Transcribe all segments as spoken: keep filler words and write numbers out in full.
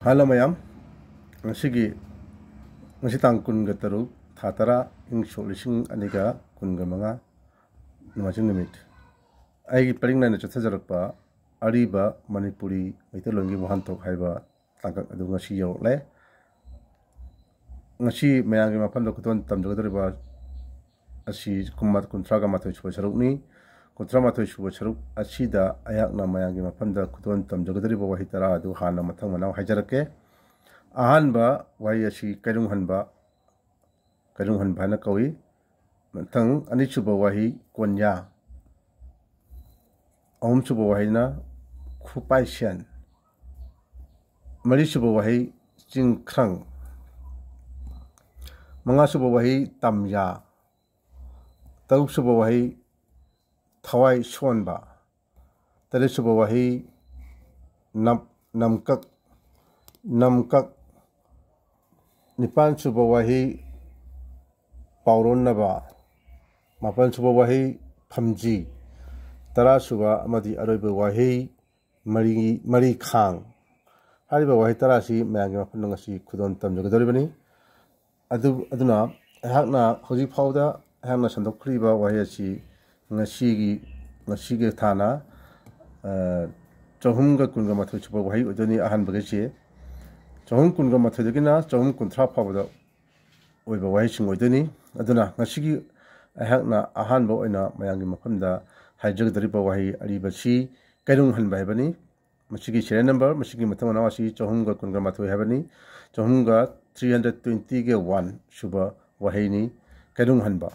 Hello ꯃꯌꯥꯝ, ꯉꯁꯤꯒꯤ, ꯉꯁꯤ ꯇꯥꯡ ꯀꯨꯟꯒ ꯇꯔꯨꯛ, ꯊꯥ ꯇꯔꯥ, ꯏꯪ ꯁꯣꯛ ꯂꯤꯁꯤꯡ ꯑꯅꯤꯒ ꯀꯨꯟꯒ ꯃꯉꯥ, ꯅꯣꯡꯃꯥꯏꯖꯤꯡ ꯅꯨꯃꯤꯠ꯫ ꯑꯩꯒꯤ ꯄꯔꯤꯡ ꯅꯥꯏꯅ ꯆꯠꯊꯖꯔꯛꯄ ꯑꯔꯤꯕ ꯃꯅꯤꯄꯨꯔꯤ ꯃꯩꯇꯩꯂꯣꯟꯒꯤ ꯋꯥꯍꯟꯊꯣꯛ ꯍꯥꯏꯕ ꯇꯥꯡꯀꯛ ꯑꯗꯨ ꯉꯁꯤ ꯌꯧꯔꯛꯂꯦ꯫ ꯉꯁꯤ ꯃꯌꯥꯝꯒꯤ ꯃꯐꯝꯗ ꯈꯨꯗꯣꯜ ꯇꯝꯖꯒꯗꯧꯔꯤꯕ ꯑꯁꯤ ꯀꯨꯝꯃ-, ꯀꯨꯟꯊ꯭ꯔꯥꯒ ꯃꯥꯊꯣꯏ ꯁꯨꯕ ꯁꯔꯨꯛꯅꯤ꯫ ꯀꯨꯟꯊ꯭ꯔꯥ ꯃꯥꯊꯣꯏ ꯁꯨꯕ ꯁꯔꯨꯛ ꯑꯁꯤꯗ ꯑꯩꯍꯥꯛꯅ ꯃꯌꯥꯝꯒꯤ ꯃꯐꯝꯗ ꯈꯨꯗꯣꯜ ꯇꯝꯖꯒꯗꯧꯔꯤꯕ ꯋꯥꯍꯩ ꯇꯔꯥ ꯑꯗꯨ ꯍꯥꯟꯅ ꯃꯊꯪ ꯃꯅꯥꯎ ꯍꯥꯏꯖꯔꯛꯀꯦ꯫ ꯑꯍꯥꯟꯕ ꯋꯥꯍꯩ ꯑꯁꯤ ꯀꯩꯔꯨꯡꯍꯟꯕ, ꯀꯩꯔꯨꯡꯍꯟꯕ ꯍꯥꯏꯅ ꯀꯧꯏ꯫ ꯃꯊꯪ ꯑꯅꯤꯁꯨꯕ ꯋꯥꯍꯩ ꯀꯣꯟꯌꯥ꯫ ꯑꯍꯨꯝꯁꯨꯕ ꯋꯥꯍꯩꯅ ꯈꯨꯄꯥꯏꯁꯦꯟ꯫ ꯃꯔꯤꯁꯨꯕ ꯋꯥꯍꯩ ꯆꯤꯡꯈ꯭ꯔꯪ꯫ ꯃꯉꯥꯁꯨꯕ ꯋꯥꯍꯩ ꯇꯝꯌꯥ꯫ ꯇꯔꯨꯛꯁꯨꯕ ꯋꯥꯍꯩ ꯊꯋꯥꯏ ꯁꯣꯟꯕ꯫ ꯇꯔꯦꯠꯁꯨꯕ ꯋꯥꯍꯩ ꯅꯝ-, ꯅꯝꯀꯛ, ꯅꯝꯀꯛ꯫ ꯅꯤꯄꯥꯟꯁꯨꯕ ꯋꯥꯍꯩ ꯄꯥꯎꯔꯣꯟꯅꯕ꯫ ꯃꯥꯄꯟꯁꯨꯕ ꯋꯥꯍꯩ ꯐꯝꯖꯤ꯫ ꯇꯔꯥꯁꯨꯕ ꯑꯃꯗꯤ ꯑꯔꯣꯏꯕ ꯋꯥꯍꯩ ꯃꯔꯤ, ꯃꯔꯤꯈꯥꯡ꯫ ꯍꯥꯏꯔꯤꯕ ꯋꯥꯍꯩ ꯇꯔꯥ ꯑꯁꯤ ꯃꯌꯥꯝꯒꯤ ꯃꯐꯝꯗ ꯉꯁꯤ ꯈꯨꯗꯣꯜ ꯇꯝꯖꯒꯗꯧꯔꯤꯕꯅꯤ꯫ ꯑꯗꯨ, ꯑꯗꯨꯅ ꯑꯩꯍꯥꯛꯅ ꯍꯧꯖꯤꯛ ꯐꯥꯎꯕꯗ ꯑꯩꯍꯥꯛꯅ ꯁꯟꯗꯣꯛꯈ꯭ꯔꯤꯕ ꯋꯥꯍꯩ ꯑꯁꯤ ꯉꯁꯤꯒꯤ, ꯉꯁꯤꯒꯤ ꯊꯥꯅ, ꯑ, ꯆꯍꯨꯝꯒ ꯀꯨꯟꯒ ꯃꯥꯊꯣꯏ ꯁꯨꯕ ꯋꯥꯍꯩ ꯑꯣꯏꯗꯣꯏꯅꯤ, ꯑꯍꯥꯟꯕꯒꯤꯁꯤ꯫ ꯆꯍꯨꯝ ꯀꯨꯟꯒ ꯃꯥꯊꯣꯏꯗꯒꯤꯅ ꯆꯍꯨꯝ ꯀꯨꯟꯊ꯭ꯔꯥ ꯐꯥꯎꯕꯗ ꯑꯣꯏꯕ ꯋꯥꯍꯩꯁꯤꯡ ꯑꯣꯏꯗꯣꯏꯅꯤ꯫ ꯑꯗꯨꯅ ꯉꯁꯤꯒꯤ ꯑꯩꯍꯥꯛꯅ ꯑꯍꯥꯟꯕ ꯑꯣꯏꯅ ꯃꯌꯥꯝꯒꯤ ꯃꯐꯝꯗ ꯍꯥꯏꯖꯒꯗꯧꯔꯤꯕ ꯋꯥꯍꯩ ꯑꯔꯤꯕꯁꯤ ꯀꯩꯔꯨꯡꯍꯟꯕ ꯍꯥꯏꯕꯅꯤ꯫ ꯃꯁꯤꯒꯤ serial number, ꯃꯁꯤꯒꯤ ꯃꯊꯪ ꯃꯅꯥꯎ ꯑꯁꯤ ꯆꯍꯨꯝꯒ ꯀꯨꯟꯒ ꯃꯥꯊꯣꯏ ꯍꯥꯏꯕꯅꯤ꯫ ꯆꯍꯨꯝꯒ three hundred twenty ꯒ one ꯁꯨꯕ ꯋꯥꯍꯩꯅꯤ, ꯀꯩꯔꯨꯡꯍꯟꯕ꯫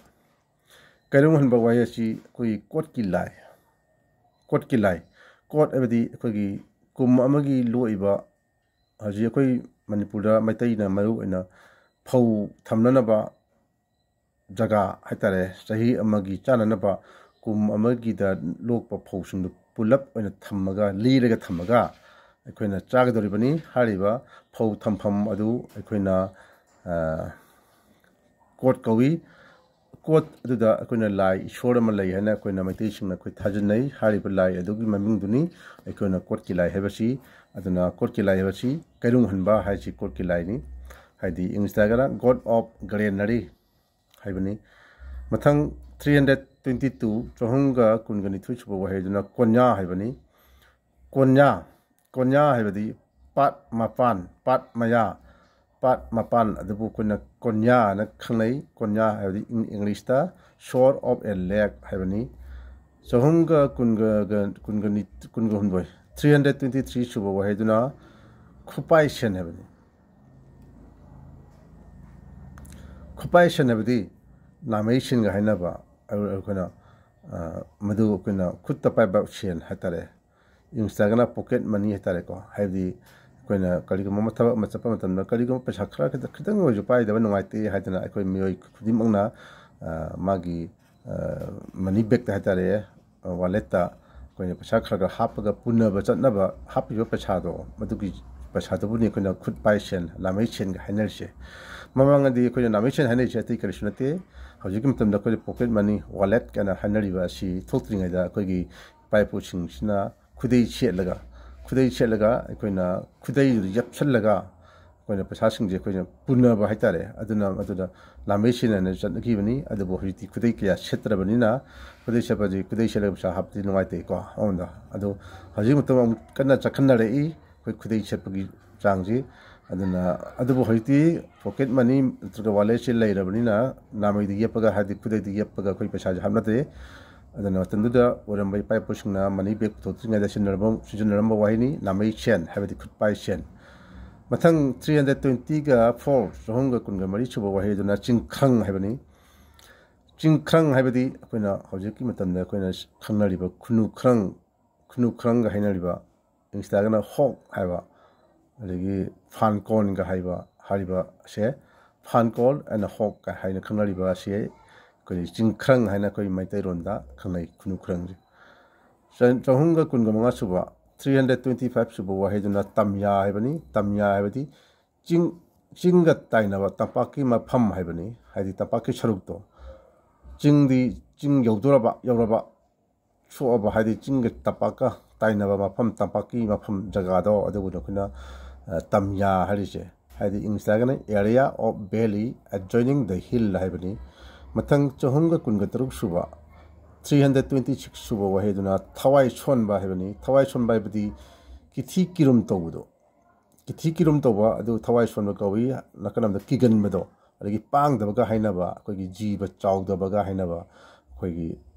ꯀꯩꯔꯨꯡꯍꯟꯕ ꯋꯥꯍꯩ ꯑꯁꯤ ꯑꯩꯈꯣꯏꯒꯤ ꯀꯣꯠꯀꯤ ꯂꯥꯏ, ꯀꯣꯠꯀꯤ ꯂꯥꯏ, ꯀꯣꯠ ꯍꯥꯏꯕꯗꯤ ꯑꯩꯈꯣꯏꯒꯤ ꯀꯨꯝ ꯑꯃꯒꯤ ꯂꯣꯛꯏꯕ, ꯍꯧꯖꯤꯛ ꯑꯩꯈꯣꯏ ꯃꯅꯤꯄꯨꯔꯗ ꯃꯩꯇꯩꯅ ꯃꯔꯨ ꯑꯣꯏꯅ ꯐꯧ ꯊꯝꯅꯅꯕ ꯖꯒꯥ ꯍꯥꯏꯇꯥꯔꯦ, ꯆꯍꯤ ꯑꯃꯒꯤ ꯆꯥꯅꯅꯕ ꯀꯨꯝ ꯑꯃꯒꯤꯗ ꯂꯣꯛꯄ ꯐꯧꯁꯤꯡꯗꯨ ꯄꯨꯂꯞ ꯑꯣꯏꯅ ꯊꯝꯃꯒ, ꯂꯤꯔꯒ ꯊꯝꯃꯒ ꯑꯩꯈꯣꯏꯅ ꯆꯥꯒꯗꯧꯔꯤꯕꯅꯤ꯫ ꯍꯥꯏꯔꯤꯕ ꯐꯧ ꯊꯝꯐꯝ ꯑꯗꯨ ꯑꯩꯈꯣꯏꯅ, ꯑ, ꯀꯣꯠ ꯀꯧꯏ꯫ ꯀꯣꯠ ꯑꯗꯨꯗ ꯑꯩꯈꯣꯏꯅ ꯂꯥꯏ ꯏꯁꯣꯔ ꯑꯃ ꯂꯩ ꯍꯥꯏꯅ ꯑꯩꯈꯣꯏꯅ ꯃꯩꯇꯩꯁꯤꯡꯅ ꯑꯩꯈꯣꯏ ꯊꯥꯖꯅꯩ꯫ ꯍꯥꯏꯔꯤꯕ ꯂꯥꯏ ꯑꯗꯨꯒꯤ ꯃꯃꯤꯡꯗꯨꯅꯤ ꯑꯩꯈꯣꯏꯅ ꯀꯣꯠꯀꯤ ꯂꯥꯏ ꯍꯥꯏꯕꯁꯤ꯫ ꯑꯗꯨꯅ ꯀꯣꯠꯀꯤ ꯂꯥꯏ ꯍꯥꯏꯕꯁꯤ ꯀꯩꯔꯨꯡ ꯍꯟꯕ ꯍꯥꯏꯁꯤ ꯀꯣꯠꯀꯤ ꯂꯥꯏꯅꯤ꯫ ꯍꯥꯏꯗꯤ ꯏꯪꯂꯤꯁꯇ ꯍꯥꯏꯔꯒꯅ God of Granary ꯍꯥꯏꯕꯅꯤ꯫ ꯃꯊꯪ ꯊ꯭ꯔꯤ ꯍꯟꯗ꯭ꯔꯦꯠ ꯇ꯭ꯋꯦꯟꯇꯤ ꯇꯨ, ꯆꯍꯨꯝꯒ ꯀꯨꯟꯒ ꯅꯤꯊꯣꯏ ꯁꯨꯕ ꯋꯥꯍꯩꯗꯨꯅ ꯀꯣꯟꯌꯥ ꯍꯥꯏꯕꯅꯤ꯫ ꯀꯣꯟꯌꯥ, ꯀꯣꯟꯌꯥ ꯍꯥꯏꯕꯗꯤ ꯄꯥꯠ ꯃꯄꯥꯟ, ꯄꯥꯠ ꯃꯌꯥ, ꯄꯥꯠ ꯃꯄꯥꯟ ꯑꯗꯨꯕꯨ ꯑꯩꯈꯣꯏꯅ ꯀꯣꯟꯌꯥ ꯍꯥꯏꯅ ꯈꯪꯅꯩ꯫ ꯀꯣꯟꯌꯥ ꯍꯥꯏꯕꯗꯤ ꯏꯪ-, ꯏꯪꯂꯤꯁꯇ shore of a lake ꯍꯥꯏꯕꯅꯤ꯫ ꯆꯍꯨꯝꯒ ꯀꯨꯟꯒ, ꯀꯨꯟꯒ ꯅꯤ-, ꯀꯨꯟꯒ ꯍꯨꯝꯗꯣꯏ, ꯊ꯭ꯔꯤ ꯍꯟꯗ꯭ꯔꯦꯠ ꯇ꯭ꯋꯦꯟꯇꯤ ꯊ꯭ꯔꯤ ꯁꯨꯕ ꯋꯥꯍꯩꯗꯨꯅ ꯈꯨꯄꯥꯏꯁꯦꯟ ꯍꯥꯏꯕꯅꯤ꯫ ꯈꯨꯄꯥꯏꯁꯦꯟ ꯍꯥꯏꯕꯗꯤ ꯅꯥꯃꯩꯁꯦꯟꯒ ꯍꯥꯏꯅꯕ, ꯑꯩ-, ꯑꯩꯈꯣꯏꯅ, ꯑ, ꯃꯗꯨ ꯑꯩꯈꯣꯏꯅ ꯈꯨꯠꯇ ꯄꯥꯏꯕ ꯁꯦꯟ ꯍꯥꯏꯇꯥꯔꯦ꯫ ꯏꯪꯂꯤꯁꯇꯒꯅ pocket money ꯍꯥꯏꯇꯥꯔꯦꯀꯣ꯫ ꯍꯥꯏꯕꯗꯤ ꯑꯩꯈꯣꯏꯅ ꯀꯔꯤꯒꯨꯝꯕ ꯑꯃ ꯊꯕꯛ ꯑꯃ ꯆꯠꯄ ꯃꯇꯝꯗ ꯀꯔꯤꯒꯨꯝꯕ ꯄꯩꯁꯥ ꯈꯔ ꯈꯤꯇꯪ, ꯈꯤꯇꯪ ꯑꯣꯏꯔꯁꯨ ꯄꯥꯏꯗꯕ ꯅꯨꯡꯉꯥꯏꯇꯦ ꯍꯥꯏꯗꯅ ꯑꯩꯈꯣꯏ ꯃꯤꯑꯣꯏ ꯈꯨꯗꯤꯡꯃꯛꯅ, ꯑ, ꯃꯥꯒꯤ, ꯑ, money bagꯇ ꯍꯥꯏꯇꯥꯔꯦ, walletꯇ ꯑꯩꯈꯣꯏꯅ ꯄꯩꯁꯥ ꯈꯔ ꯈꯔ ꯍꯥꯞꯄꯒ ꯄꯨꯅꯕ ꯆꯠꯅꯕ ꯍꯥꯞꯄꯤꯕ ꯄꯩꯁꯥꯗꯣ, ꯃꯗꯨꯒꯤ ꯄꯩꯁꯥꯗꯨꯕꯨꯅꯤ ꯑꯩꯈꯣꯏꯅ ꯈꯨꯠ ꯄꯥꯏ ꯁꯦꯟ, ꯅꯥꯃꯩ ꯁꯦꯟꯒ ꯍꯥꯏꯅꯔꯤꯁꯦ꯫ ꯃꯃꯥꯡꯗꯗꯤ ꯑꯩꯈꯣꯏꯅ ꯅꯥꯃꯩ ꯁꯦꯟ ꯍꯥꯏꯅꯔꯤꯁꯦ ꯑꯇꯩ ꯀꯔꯤꯁꯨ ꯅꯠꯇꯦ꯫ ꯍꯧꯖꯤꯛꯀꯤ ꯃꯇꯝꯗ ꯑꯩꯈꯣꯏꯅ pocket money, wallet ꯀꯥꯏꯅ ꯍꯥꯏꯅꯔꯤꯕ ꯑꯁꯤ ꯊꯣꯛꯇ꯭ꯔꯤꯉꯩꯗ ꯑꯩꯈꯣꯏꯒꯤ ꯏꯄꯥ ꯏꯄꯨꯁꯤꯡꯁꯤꯅ ꯈꯨꯗꯩ ꯁꯦꯠꯂꯒ, ꯈꯨꯗꯩ ꯁꯦꯠꯂꯒ ꯑꯩꯈꯣꯏꯅ ꯈꯨꯗꯩꯗꯨꯗ ꯌꯦꯞꯁꯜꯂꯒ ꯑꯩꯈꯣꯏꯅ ꯄꯩꯁꯥꯁꯤꯡꯁꯦ ꯑꯩꯈꯣꯏꯅ ꯄꯨꯅꯕ ꯍꯥꯏꯇꯥꯔꯦ꯫ ꯑꯗꯨꯅ ꯃꯗꯨꯗ ꯅꯥꯃꯩ ꯁꯦꯟ ꯍꯥꯏꯅ ꯆꯠꯅꯈꯤꯕꯅꯤ꯫ ꯑꯗꯨꯕꯨ ꯍꯧꯖꯤꯛꯇꯤ ꯈꯨꯗꯩ ꯀꯌꯥ ꯁꯦꯠꯇ꯭ꯔꯕꯅꯤꯅ ꯈꯨꯗꯩ ꯁꯦꯠꯄꯗꯤ, ꯈꯨꯗꯩ ꯁꯦꯠꯂꯒ ꯄꯩꯁꯥ ꯍꯥꯞꯄꯗꯤ ꯅꯨꯡꯉꯥꯏꯇꯦꯀꯣ, ꯑꯃꯔꯣꯝꯗ꯫ ꯑꯗꯣ ꯍꯧꯖꯤꯛ ꯃꯇꯝ ꯑꯃꯨꯛ ꯀꯟꯅ ꯆꯠꯈꯠꯅꯔꯛꯏ ꯑꯩꯈꯣꯏ ꯈꯨꯗꯩ ꯁꯦꯠꯄꯒꯤ ꯆꯥꯡꯁꯤ꯫ ꯑꯗꯨꯅ, ꯑꯗꯨꯕꯨ ꯍꯧꯖꯤꯛꯇꯤ pocket money ꯅꯠꯇ꯭ꯔꯒ walletꯁꯤ ꯂꯩꯔꯕꯅꯤꯅ ꯅꯥꯃꯩꯗ ꯌꯦꯞꯄꯒ, ꯍꯥꯏꯗꯤ ꯈꯨꯗꯩꯗ ꯌꯦꯞꯄꯒ ꯑꯩꯈꯣꯏ ꯄꯩꯁꯥꯁꯦ ꯍꯥꯞꯅꯗ꯭ꯔꯦ꯫ ꯑꯗꯨꯅ ꯃꯇꯝꯗꯨꯗ ꯑꯣꯏꯔꯝꯕ ꯏꯄꯥ ꯏꯄꯨꯁꯤꯡꯅ money bag ꯄꯨꯊꯣꯛꯇ꯭ꯔꯤꯉꯩꯗ ꯁꯤꯖꯤꯟꯅꯔꯝꯕ, ꯁꯤꯖꯤꯟꯅꯔꯝꯕ ꯋꯥꯍꯩꯅꯤ ꯅꯥꯃꯩ ꯁꯦꯟ ꯍꯥꯏꯕꯗꯤ ꯈꯨꯠꯄꯥꯏ ꯁꯦꯟ꯫ ꯃꯊꯪ three hundred twenty-four, ꯆꯍꯨꯝꯒ ꯀꯨꯟꯒ ꯃꯔꯤ ꯁꯨꯕ ꯋꯥꯍꯩ ꯑꯗꯨꯅ ꯆꯤꯡꯈ꯭ꯔꯪ ꯍꯥꯏꯕꯅꯤ꯫ ꯆꯤꯡꯈ꯭ꯔꯪ ꯍꯥꯏꯕꯗꯤ ꯑꯩꯈꯣꯏꯅ ꯍꯧꯖꯤꯛꯀꯤ ꯃꯇꯝꯗ ꯑꯩꯈꯣꯏꯅ ꯈꯪꯅꯔꯤꯕ ꯈꯨꯅꯨꯈ꯭ꯔꯪ, ꯈꯨꯅꯨꯈ꯭ꯔꯪꯒ ꯍꯥꯏꯅꯔꯤꯕ, ꯏꯪꯂꯤꯁꯇꯒꯅ hawk ꯍꯥꯏꯕ, ꯑꯗꯒꯤ ꯐꯥꯟꯀꯣꯟꯒ ꯍꯥꯏꯕ, ꯍꯥꯏꯔꯤꯕ ꯑꯁꯦ ꯐꯥꯟꯀꯣꯟ and hawk ꯀ ꯍꯥꯏꯅ ꯈꯪꯅꯔꯤꯕ ꯑꯁꯤ ꯑꯩꯈꯣꯏ ꯆꯤꯡꯈ꯭ꯔꯪ ꯍꯥꯏꯅ ꯑꯩꯈꯣꯏ ꯃꯩꯇꯩꯔꯣꯟꯗ ꯈꯪꯅꯩ, ꯈꯨꯅꯨꯈ꯭ꯔꯪꯁꯦ꯫ ꯆ-, ꯆꯍꯨꯝꯒ ꯀꯨꯟꯒ ꯃꯉꯥ ꯁꯨꯕ, three hundred twenty five ꯁꯨꯕ ꯋꯥꯍꯩꯗꯨꯅ ꯇꯝꯌꯥ ꯍꯥꯏꯕꯅꯤ꯫ ꯇꯝꯌꯥ ꯍꯥꯏꯕꯗꯤ ꯆꯤꯡ, ꯆꯤꯡꯒ ꯇꯥꯏꯅꯕ ꯇꯝꯄꯥꯛꯀꯤ ꯃꯐꯝ ꯍꯥꯏꯕꯅꯤ, ꯍꯥꯏꯗꯤ ꯇꯝꯄꯥꯛꯀꯤ ꯁꯔꯨꯛꯇꯣ꯫ ꯆꯤꯡꯗꯤ ꯆꯤꯡ ꯌꯧꯗꯣꯔꯕ, ꯌꯧꯔꯕ, ꯁꯣꯛꯑꯕ, ꯍꯥꯏꯗꯤ ꯆꯤꯡꯒ ꯇꯝꯄꯥꯛꯀ ꯇꯥꯏꯅꯕ ꯃꯐꯝ, ꯇꯝꯄꯥꯛꯀꯤ ꯃꯐꯝ ꯖꯒꯥꯗꯣ, ꯑꯗꯨꯕꯨꯅ ꯑꯩꯈꯣꯏꯅ, ꯑ, ꯇꯝꯌꯥ ꯍꯥꯏꯔꯤꯁꯦ꯫ ꯍꯥꯏꯗꯤ ꯏꯪꯂꯤꯁꯇ ꯍꯥꯏꯔꯒꯅ area of valley adjoining the hill ꯍꯥꯏꯕꯅꯤ꯫ ꯃꯊꯪ ꯆꯍꯨꯝꯒ ꯀꯨꯟꯒ ꯇꯔꯨꯛ ꯁꯨꯕ, three hundred twenty six ꯁꯨꯕ ꯋꯥꯍꯩꯗꯨꯅ ꯊꯋꯥꯏ ꯁꯣꯟꯕ ꯍꯥꯏꯕꯅꯤ꯫ ꯊꯋꯥꯏ ꯁꯣꯟꯕ ꯍꯥꯏꯕꯗꯤ ꯀꯤꯊꯤ ꯀꯤꯔꯨꯝ ꯇꯧꯕꯗꯣ, ꯀꯤꯊꯤ ꯀꯤꯔꯨꯝ ꯇꯧꯕ, ꯑꯗꯨ ꯊꯋꯥꯏ ꯁꯣꯟꯕ ꯀꯧꯏ꯫ ꯅꯥꯀꯟ ꯑꯃꯗ ꯀꯤꯒꯟꯕꯗꯣ, ꯑꯗꯒꯤ ꯄꯥꯡꯗꯕꯒ ꯍꯥꯏꯅꯕ, ꯑꯩꯈꯣꯏꯒꯤ ꯖꯤꯕ ꯆꯥꯎꯗꯕꯒ ꯍꯥꯏꯅꯕ, ꯑꯩꯈꯣꯏꯒꯤ,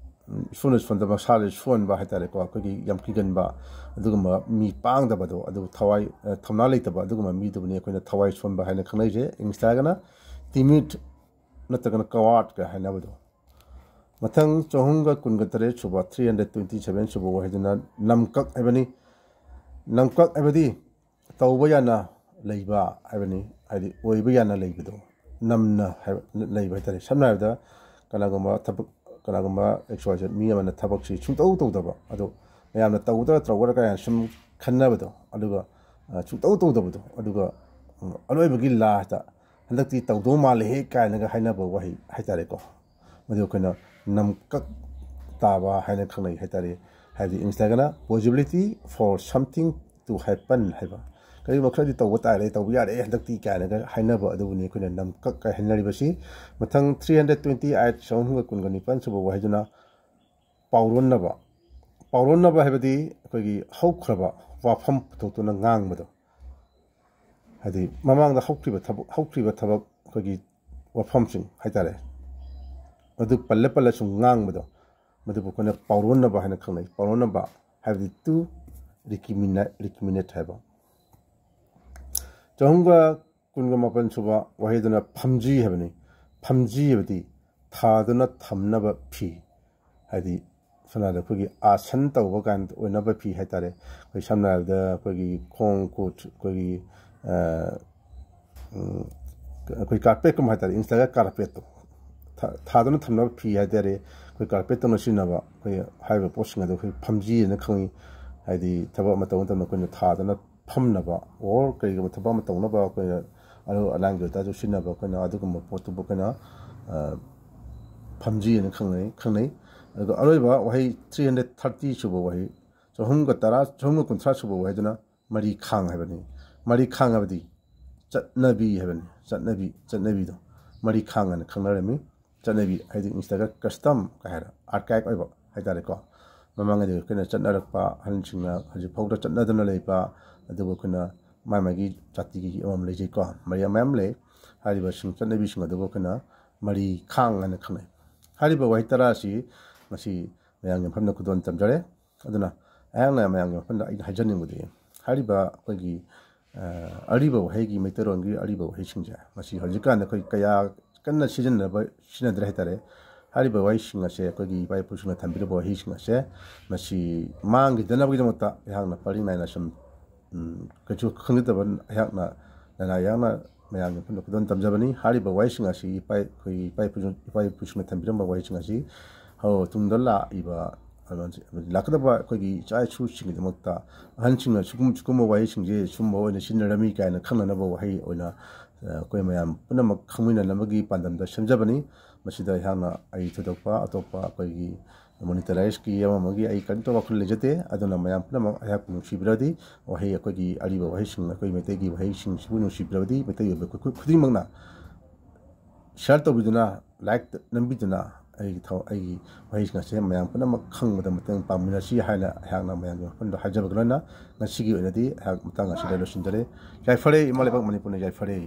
ꯎꯝ, ꯏꯁꯣꯟꯅ ꯁꯣꯟꯗꯕ, ꯃꯁꯥꯁꯦ ꯁꯣꯟꯕ ꯍꯥꯏꯇꯥꯔꯦꯀꯣ, ꯑꯩꯈꯣꯏꯒꯤ ꯌꯥꯝ ꯀꯤꯒꯟꯕ, ꯑꯗꯨꯒꯨꯝꯕ ꯃꯤ ꯄꯥꯡꯗꯕꯗꯣ, ꯑꯗꯨ ꯊꯋꯥꯏ, ꯑ, ꯊꯧꯅꯥ ꯂꯩꯇꯕ ꯑꯗꯨꯒꯨꯝꯕ ꯃꯤꯗꯨꯕꯨꯅꯤ ꯑꯩꯈꯣꯏꯅ ꯊꯋꯥꯏ ꯁꯣꯟꯕ ꯍꯥꯏꯅ ꯈꯪꯅꯩꯁꯦ꯫ ꯏꯪꯂꯤꯁꯇ ꯍꯥꯏꯔꯒꯅ timid ꯅꯠꯇ꯭ꯔꯒꯅ cowardꯀ ꯍꯥꯏꯅꯕꯗꯣ꯫ ꯃꯊꯪ ꯆꯍꯨꯝꯒ ꯀꯨꯟꯒ ꯇꯔꯦꯠ ꯁꯨꯕ, three hundred twenty seven ꯁꯨꯕ ꯋꯥꯍꯩꯗꯨꯅ ꯅꯝꯀꯛ ꯍꯥꯏꯕꯅꯤ꯫ ꯅꯝꯀꯛ ꯍꯥꯏꯕꯗꯤ ꯇꯧꯕ ꯌꯥꯅ ꯂꯩꯕ ꯍꯥꯏꯕꯅꯤ, ꯍꯥꯏꯗꯤ ꯑꯣꯏꯕ ꯌꯥꯅ ꯂꯩꯕꯗꯣ, ꯅꯝꯅ ꯍꯥꯏꯕ, ꯂꯩꯕ ꯍꯥꯏꯇꯥꯔꯦ꯫ ꯁꯝꯅ ꯍꯥꯏꯔꯕꯗ, ꯀꯅꯥꯒꯨꯝꯕ ꯊꯕꯛ, ꯀꯅꯥꯒꯨꯝꯕ X Y Z ꯃꯤ ꯑꯃꯅ ꯊꯕꯛꯁꯤ ꯁꯨꯡꯇꯧ ꯇꯧꯗꯕ, ꯑꯗꯣ ꯃꯌꯥꯝꯅ ꯇꯧꯒꯗ꯭ꯔꯥ ꯇꯧꯒꯗ꯭ꯔꯥ ꯀꯥꯏꯅ ꯁꯨꯝ ꯈꯟꯅꯕꯗꯣ, ꯑꯗꯨꯒ, ꯑ, ꯁꯨꯡꯇꯧ ꯇꯧꯗꯕꯗꯣ, ꯑꯗꯨꯒ, ꯎꯝ, ꯑꯔꯣꯏꯕꯒꯤ ꯂꯥꯁꯇ "ꯍꯟꯗꯛꯇꯤ ꯇꯧꯗꯧ ꯃꯥꯜꯂꯦꯍꯦ" ꯀꯥꯏꯅꯒ ꯍꯥꯏꯅꯕ ꯋꯥꯍꯩ ꯍꯥꯏꯇꯥꯔꯦꯀꯣ꯫ ꯃꯗꯨ ꯑꯩꯈꯣꯏꯅ ꯅꯝꯀꯛ ꯇꯥꯕ ꯍꯥꯏꯅ ꯈꯪꯅꯩ ꯍꯥꯏꯇꯥꯔꯦ꯫ ꯍꯥꯏꯕꯗꯤ ꯏꯪꯂꯤꯁꯇꯒꯅ possibility for something to happen ꯍꯥꯏꯕ, ꯀꯔꯤꯒꯨꯝꯕ ꯈꯔꯗꯤ ꯇꯧꯕ ꯇꯥꯔꯦ, ꯇꯧꯕ ꯌꯥꯔꯦ ꯍꯟꯗꯛꯇꯤ ꯀꯥꯏꯅꯒ ꯍꯥꯏꯅꯕ ꯑꯗꯨꯕꯨꯅꯤ ꯑꯩꯈꯣꯏꯅ ꯅꯝꯀꯛ ꯀꯥꯏ ꯍꯥꯏꯅꯔꯤꯕꯁꯤ꯫ ꯃꯊꯪ three hundred twenty eight, ꯆꯍꯨꯝꯒ ꯀꯨꯟꯒ ꯅꯤꯄꯥꯟ ꯁꯨꯕ ꯋꯥꯍꯩꯗꯨꯅ ꯄꯥꯎꯔꯣꯟꯅꯕ꯫ ꯄꯥꯎꯔꯣꯟꯅꯕ ꯍꯥꯏꯕꯗꯤ ꯑꯩꯈꯣꯏꯒꯤ ꯍꯧꯈ꯭ꯔꯕ ꯋꯥꯐꯝ ꯄꯨꯊꯣꯛꯇꯨꯅ ꯉꯥꯡꯕꯗꯣ, ꯍꯥꯏꯗꯤ ꯃꯃꯥꯡꯗ ꯍꯧꯈ꯭ꯔꯤꯕ ꯊꯕꯛ, ꯍꯧꯈ꯭ꯔꯤꯕ ꯊꯕꯛ, ꯑꯩꯈꯣꯏꯒꯤ ꯋꯥꯐꯝꯁꯤꯡ ꯍꯥꯏꯇꯥꯔꯦ, ꯑꯗꯨ ꯄꯜꯂ ꯄꯜꯂ ꯁꯨꯝ ꯉꯥꯡꯕꯗꯣ, ꯃꯗꯨꯕꯨ ꯑꯩꯈꯣꯏꯅ ꯄꯥꯎꯔꯣꯟꯅꯕ ꯍꯥꯏꯅ ꯈꯪꯅꯩ꯫ ꯄꯥꯎꯔꯣꯟꯅꯕ ꯍꯥꯏꯕꯗꯤ to recriminate, recriminate ꯍꯥꯏꯕ꯫ ꯆꯍꯨꯝꯒ ꯀꯨꯟꯒ ꯃꯥꯄꯟ ꯁꯨꯕ ꯋꯥꯍꯩꯗꯨꯅ ꯐꯝꯖꯤ ꯍꯥꯏꯕꯅꯤ꯫ ꯐꯝꯖꯤ ꯍꯥꯏꯕꯗꯤ ꯊꯥꯗꯨꯅ ꯊꯝꯅꯕ ꯐꯤ, ꯍꯥꯏꯗꯤ ꯁꯝꯅ ꯍꯥꯏꯔꯕꯗ ꯑꯩꯈꯣꯏꯒꯤ ꯑꯥꯁꯟ ꯇꯧꯕ ꯀꯥꯏꯅ ꯑꯣꯏꯅꯕ ꯐꯤ ꯍꯥꯏꯇꯥꯔꯦ꯫ ꯑꯩꯈꯣꯏ ꯁꯝꯅ ꯍꯥꯏꯔꯕꯗ ꯑꯩꯈꯣꯏꯒꯤ ꯈꯣꯡ ꯈꯨꯠ, ꯑꯩꯈꯣꯏꯒꯤ, ꯑ, ꯎꯝ, ꯑꯩꯈꯣꯏ ꯀꯥꯔꯄꯦꯠꯀꯨꯝꯕ ꯍꯥꯏꯇꯥꯔꯦ, ꯏꯪꯂꯤꯁꯇꯒ ꯀꯥꯔꯄꯦꯠꯇꯣ꯫ ꯊꯥ-, ꯊꯥꯗꯨꯅ ꯊꯝꯅꯕ ꯐꯤ ꯍꯥꯏꯇꯥꯔꯦ, ꯑꯩꯈꯣꯏ ꯀꯥꯔꯄꯦꯠꯇꯧꯅ ꯁꯤꯖꯤꯟꯅꯕ, ꯑꯩꯈꯣꯏ ꯍꯥꯏꯔꯤꯕ ꯄꯣꯠꯁꯤꯡ ꯑꯗꯣ ꯑꯩꯈꯣꯏ ꯐꯝꯖꯤ ꯍꯥꯏꯅ ꯈꯪꯉꯤ꯫ ꯍꯥꯏꯗꯤ ꯊꯕꯛ ꯑꯃ ꯇꯧꯕ ꯃꯇꯝꯗ ꯑꯩꯈꯣꯏꯅ ꯊꯥꯗꯨꯅ ꯐꯝꯅꯕ, or ꯀꯔꯤꯒꯨꯝꯕ ꯊꯕꯛ ꯑꯃ ꯇꯧꯅꯕ ꯑꯩꯈꯣꯏꯅ ꯑꯔꯨ ꯑꯂꯥꯡꯒꯤ ꯑꯣꯏꯇꯥꯔꯁꯨ ꯁꯤꯖꯤꯟꯅꯕ, ꯑꯩꯈꯣꯏꯅ ꯑꯗꯨꯒꯨꯝꯕ ꯄꯣꯠꯇꯨꯕꯨ ꯑꯩꯈꯣꯏꯅ, ꯑ, ꯐꯝꯖꯤ ꯍꯥꯏꯅ ꯈꯪꯅꯩ, ꯈꯪꯅꯩ꯫ ꯑꯗꯨꯒ ꯑꯔꯣꯏꯕ ꯋꯥꯍꯩ three hundred thirty ꯁꯨꯕ ꯋꯥꯍꯩ, ꯆꯍꯨꯝꯒ ꯇꯔꯥ, ꯆꯍꯨꯝꯒ ꯀꯨꯟꯊ꯭ꯔꯥ ꯁꯨꯕ ꯋꯥꯍꯩꯗꯨꯅ ꯃꯔꯤ ꯈꯥꯡ ꯍꯥꯏꯕꯅꯤ꯫ ꯃꯔꯤ ꯈꯥꯡ ꯍꯥꯏꯕꯗꯤ ꯆꯠꯅꯕꯤ ꯍꯥꯏꯕꯅꯤ꯫ ꯆꯠꯅꯕꯤ, ꯆꯠꯅꯕꯤꯗꯣ ꯃꯔꯤ ꯈꯥꯡ ꯍꯥꯏꯅ ꯈꯪꯅꯔꯝꯃꯤ꯫ ꯆꯠꯅꯕꯤ ꯍꯥꯏꯗꯤ ꯏꯪꯂꯤꯁꯇꯒ custom ꯀꯥꯏ ꯍꯥꯏꯔ, archaic ꯑꯣꯏꯕ ꯍꯥꯏꯇꯥꯔꯦꯀꯣ꯫ ꯃꯃꯥꯡꯉꯩꯗꯒꯤ ꯑꯩꯈꯣꯏꯅ ꯆꯠꯅꯔꯛꯄ, ꯑꯍꯜꯁꯤꯡꯅ ꯍꯧꯖꯤꯛ ꯐꯥꯎꯗ ꯆꯠꯅꯗꯨꯅ ꯂꯩꯕ, ꯑꯗꯨꯕꯨ ꯑꯩꯈꯣꯏꯅ ꯃꯥꯏ ꯃꯥꯒꯤ ꯖꯥꯇꯤꯒꯤ ꯑꯃꯃꯝ ꯂꯩꯖꯩꯀꯣ, ꯃꯌꯥꯝ ꯃꯌꯥꯝ ꯂꯩ꯫ ꯍꯥꯏꯔꯤꯕꯁꯤꯡ ꯆꯠꯅꯕꯤꯁꯤꯡ ꯑꯗꯨꯕꯨ ꯑꯩꯈꯣꯏꯅ ꯃꯔꯤ ꯈꯥꯡ ꯍꯥꯏꯅ ꯈꯪꯅꯩ꯫ ꯍꯥꯏꯔꯤꯕ ꯋꯥꯍꯩ ꯇꯔꯥ ꯑꯁꯤ ꯉꯁꯤ ꯃꯌꯥꯝꯒꯤ ꯃꯐꯝꯗ ꯈꯨꯗꯣꯜ ꯇꯝꯖꯔꯦ꯫ ꯑꯗꯨꯅ ꯑꯩꯍꯥꯛꯅ ꯃꯌꯥꯝꯒꯤ ꯃꯐꯝꯗ ꯑꯩꯅ ꯍꯥꯏꯖꯅꯤꯡꯕꯗꯤ, ꯍꯥꯏꯔꯤꯕ ꯑꯩꯈꯣꯏꯒꯤ, ꯑ, ꯑꯔꯤꯕ ꯋꯥꯍꯩꯒꯤ, ꯃꯩꯇꯩꯂꯣꯟꯒꯤ ꯑꯔꯤꯕ ꯋꯥꯍꯩꯁꯤꯡꯁꯦ, ꯃꯁꯤ ꯍꯧꯖꯤꯛꯀꯥꯟꯗ ꯑꯩꯈꯣꯏ ꯀꯌꯥ ꯀꯟꯅ ꯁꯤꯖꯤꯟꯅꯕ, ꯁꯤꯖꯤꯟꯅꯗ꯭ꯔꯦ ꯍꯥꯏꯇꯥꯔꯦ꯫ ꯍꯥꯏꯔꯤꯕ ꯋꯥꯍꯩꯁꯤꯡ ꯑꯁꯦ, ꯑꯩꯈꯣꯏꯒꯤ ꯏꯄꯥ ꯏꯄꯨꯁꯤꯡꯅ ꯊꯝꯕꯤꯔꯕ ꯋꯥꯍꯩꯁꯤꯡ ꯑꯁꯦ, ꯃꯁꯤ ꯃꯥꯡꯈꯤꯗꯅꯕꯒꯤꯗꯃꯛꯇ ꯑꯩꯍꯥꯛꯅ ꯄꯔꯤꯡ ꯅꯥꯏꯅ ꯁꯨꯝ, ꯎꯝ, ꯀꯩꯁꯨ ꯈꯪꯖꯗꯕ ꯑꯩꯍꯥꯛꯅ ꯅꯅꯥꯏ ꯌꯥꯎꯅ ꯃꯌꯥꯝꯒꯤ ꯃꯐꯝꯗ ꯈꯨꯗꯣꯜ ꯇꯝꯖꯕꯅꯤ꯫ ꯍꯥꯏꯔꯤꯕ ꯋꯥꯍꯩꯁꯤꯡ ꯑꯁꯤ ꯏꯄꯥ, ꯑꯩꯈꯣꯏꯒꯤ ꯏꯄꯥ ꯏꯄꯨꯁꯤꯡ, ꯏꯄꯥ ꯏꯄꯨꯁꯤꯡꯅ ꯊꯝꯕꯤꯔꯝꯕ ꯋꯥꯍꯩꯁꯤꯡ ꯑꯁꯤ ꯍꯧ-, ꯇꯨꯡꯗ ꯂꯥꯛꯏꯕ, ꯂꯥꯛꯀꯗꯕ ꯑꯩꯈꯣꯏꯒꯤ ꯏꯆꯥ ꯏꯁꯨꯁꯤꯡꯒꯤꯗꯃꯛꯇ ꯑꯍꯟꯁꯤꯡꯅ ꯁꯤꯒꯨꯝ-, ꯁꯤꯒꯨꯝꯕ ꯋꯥꯍꯩꯁꯤꯡꯁꯦ ꯁꯤꯒꯨꯝꯕ ꯑꯣꯏꯅ ꯁꯤꯖꯤꯟꯅꯔꯝꯃꯤ ꯀꯥꯏꯅ ꯈꯪꯅꯅꯕ ꯋꯥꯍꯩ ꯑꯣꯏꯅ, ꯑ, ꯑꯩꯈꯣꯏ ꯃꯌꯥꯝ ꯄꯨꯝꯅꯃꯛ ꯈꯪꯃꯤꯟꯅꯅꯕꯒꯤ ꯄꯥꯟꯗꯝꯗ ꯁꯦꯝꯖꯕꯅꯤ꯫ ꯃꯁꯤꯗ ꯑꯩꯍꯥꯛꯅ ꯑꯩ ꯊꯣꯏꯗꯣꯛꯄ ꯑꯇꯣꯞꯄ ꯑꯩꯈꯣꯏꯒꯤ monetarizeꯀꯤ ꯑꯃ ꯑꯃꯒꯤ ꯑꯩ ꯀꯔꯤꯝꯇ ꯋꯥꯈꯜ ꯂꯩꯖꯗꯦ꯫ ꯑꯗꯨꯅ ꯃꯌꯥꯝ ꯄꯨꯝꯅꯃꯛ ꯑꯩꯍꯥꯛꯄꯨ ꯅꯨꯡꯁꯤꯕꯤꯔꯗꯤ, ꯋꯥꯍꯩ, ꯑꯩꯈꯣꯏꯒꯤ ꯑꯔꯤꯕ ꯋꯥꯍꯩꯁꯤꯡ, ꯑꯩꯈꯣꯏ ꯃꯩꯇꯩꯒꯤ ꯋꯥꯍꯩꯁꯤꯡꯁꯤꯕꯨ ꯅꯨꯡꯁꯤꯕꯤꯔꯕꯗꯤ, ꯃꯩꯇꯩ ꯑꯣꯏꯕ ꯑꯩꯈꯣꯏ ꯈꯨꯗꯤꯡꯃꯛꯅ share ꯇꯧꯕꯤꯗꯨꯅ, like ꯅꯝꯕꯤꯗꯨꯅ, ꯑꯩꯒꯤ ꯊꯧ-, ꯑꯩꯒꯤ ꯋꯥꯍꯩꯁꯤꯡ ꯑꯁꯦ ꯃꯌꯥꯝ ꯄꯨꯝꯅꯃꯛ ꯈꯪꯕꯗ ꯃꯇꯦꯡ ꯄꯥꯡꯃꯤꯟꯅꯁꯤ ꯍꯥꯏꯅ ꯑꯩꯍꯥꯛꯅ ꯃꯌꯥꯝꯒꯤ ꯃꯐꯝꯗ ꯍꯥꯏꯖꯕꯒ ꯂꯣꯏꯅꯅ ꯉꯁꯤꯒꯤ ꯑꯣꯏꯅꯗꯤ ꯑꯩꯍꯥꯛ ꯃꯇꯥꯡ ꯑꯁꯤꯗ ꯂꯣꯏꯁꯤꯟꯖꯔꯦ꯫ ꯌꯥꯏꯐꯔꯦ, ꯏꯃꯥ ꯂꯩꯕꯥꯛ ꯃꯅꯤꯄꯨꯔꯅ ꯌꯥꯏꯐꯔꯦ꯫